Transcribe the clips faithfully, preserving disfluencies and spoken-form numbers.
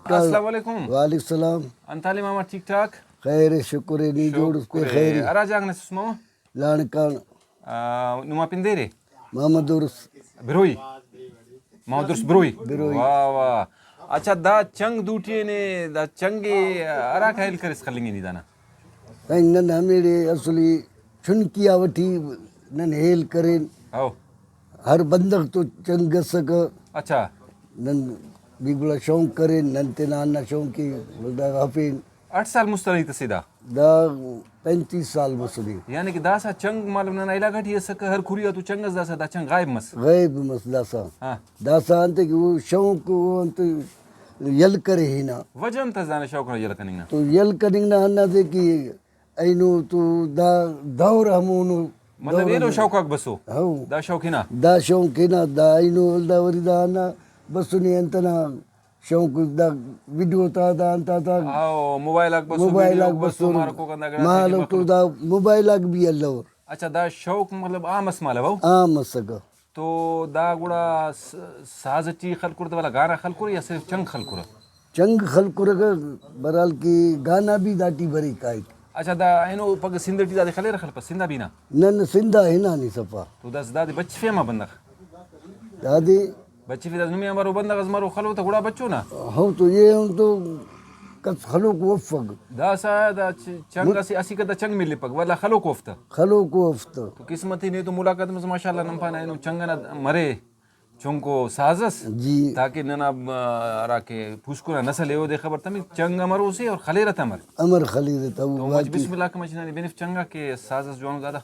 السلام علیکم۔ وعلیکم السلام۔ انت حال ءِ ماما، ٹھیک ٹھاک؟ خیر ءِ، شکر ءِ، نی جوڑ اس پہ شکر ءِ۔ خیر ءِ۔ ہرا جاگہ نا اسس ماما؟ لانکان۔ آ، نما پن دیر ءِ؟ محمد عرس۔ بروئی؟ محمد عرس بروئی؟ بروئی۔ واہ واہ۔ اچھا، دا چنگ دوٹی نے، دا چنگ ءِ ہرا کائل کرس خلنگے نی دانا؟ سائیں، نن ہمیڑے اصلی چنکی آ وٹی نن ہیل کرین۔ ہو۔ ہر بندغ تو چنگ اسکہ۔ اچھا۔ نن بھی گڑا شوق کرین، نن تینا ہندا شوق ءِ ولدا ہرفین۔ ہٹ سال مست ئنا ہیت اسے دا؟ دا پینتیس سال مسنے۔ یعنی کہ داسہ چنگ مالو ننا علاقہ ٹی اسکہ، ہر کھری آ تو چنگ اس، داسہ دا چنگ غائب مس۔ غائب مس داسہ۔ ہاں۔ داسہ انتئے کہ او شوق او انت یل کرے ہنا۔ وجہ انت اس دانا شوق نا یل کننگ نا؟ تو یل کننگ نا ہندادے کہ اینو تو دا دور ہمونو مطلب دور ایلو ہمونو۔ شوق آک بسو؟ ہو۔ دا شوق ہنا؟ دا شوق ہنا، دا اینو ولدا وری دا ہندا بسنے انت ئنا شوق دا ویڈیو تا دا انت آتا۔ ہاں، موبائل آک بسو، موبائل ویڈیو آک آک بسو، بسو، مارکو کندا گڑا مالو تیٹی تو مخلوق۔ دا موبائل آک بھی الور۔ اچھا، دا شوق مطلب عام اس مالو؟ عام اسکہ۔ تو دا گڑا س-، ساز ٹی خلکر تہ ولا گانا خلکر یا صرف چنگ خلکر؟ چنگ خلکرکہ، بہرحال کہ گانا بھی داٹی بریک کائک۔ اچھا، دا اینو پگہ سندھ ٹی دادے خلیرہ خلپہ، سندھ آ بھی نا؟ نہ، نہ، سندھ آ ہنانے صفا۔ تو داسہ دادے بچفے ہما بندغ؟ دادے بچفے داسہ نمے آنبار او بندغ اس مرو خلو تہ گڑا بچو نا؟ ہو تو یہ ہم تو کس خلوک وفگ۔ داسہ دا چ-، چنگ مر- اسہ، اسیکہ دا چنگ ملپک، ولا خلوک اوفتا؟ خلوک اوفتا۔ تو قسمت ءِ نے تو ملاقات مس ماشاءاللہ، نن پانہ اینو چنگ ئنا مرے چنکو ساز اس، جی۔ تاکہ ننا، آ، ہرا کہ پوسکن آ نسل ءِ اودے خبر تمک چنگ امر اوسے اور خلیرہ تہ امر۔ امر خلیرہ تہ تو مچ واقعی۔ بسم اللہ کہ مچ ننے بنف چنگ آ کہ ساز اس جوانو دادا۔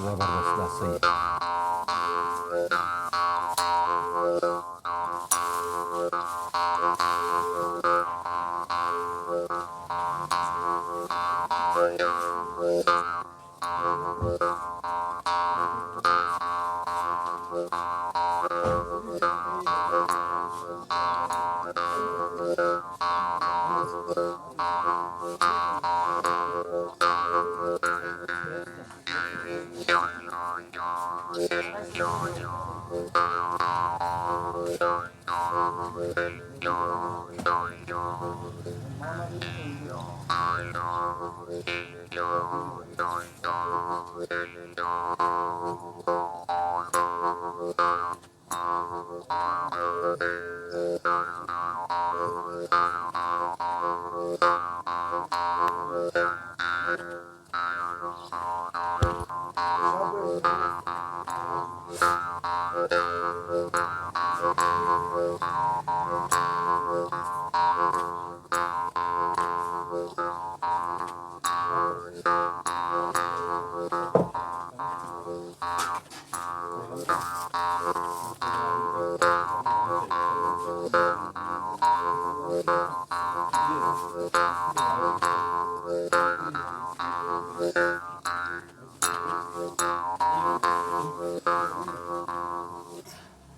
زبردست، دا صحیح۔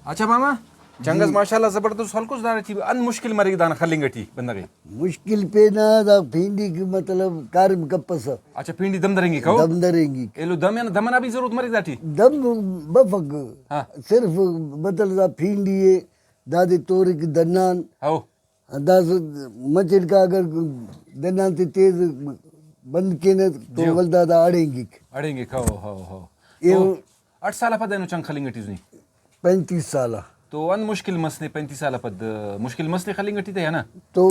اچھا ماما، چنگ اس جی۔ ماشاءاللہ زبردست خلکس، دانا ٹی انت مشکل مریک دانا خلنگ ٹی بندغ ءِ؟ مشکل پین آ دا پھینڈیک مطلب کاریم کپسہ۔ اچھا، پھینڈی دم درینگک او؟ دم درینگک۔ ایلو دم یا دم ئنا بھی ضرورت مریک داٹی؟ دم بفک۔ ہاں۔ صرف مطلب دا پھینڈی ءِ دادے توریک دنان۔ ہو۔ داسہ مچٹ کا اگر دنان تے تیز بند کینہ تو جی۔ ولدا دا اڑینگک۔ اڑینگک، ہو، ہو، ہو۔ ایہن تو ہٹ سال آ پد اینو چنگ خلنگ ٹی اس نی؟ پینتیس سال آ۔ تو انت مشکل مس نے پینتیس سال آ پد؟ مشکل مس نے خلنگ ٹی تہ یا نہ؟ تو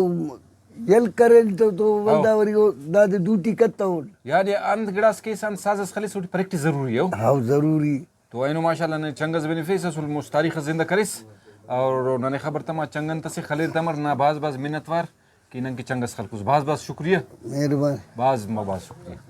یل کرین تو، تو ولدا وری او دادے دوٹی کتون۔ یعنی انت گڑاس کیسہ، انت ساز اس خلیسہ، اوٹی پریکٹس ضروری ء۔ ہاؤ، ضروری۔ تو اینو ماشاءاللہ ننے چنگ اس بنفیس، اسل مست تاریخ اس زندہ کریس، اور ننے خبر تما چنگ انت اسے خلیر تمر نا۔ بھاز بھاز منت وار کہ نن کہ چنگ اس خلکوس۔ بھاز بھاز شکریہ۔ مہربانی۔ بھاز ما بھاز شکریہ۔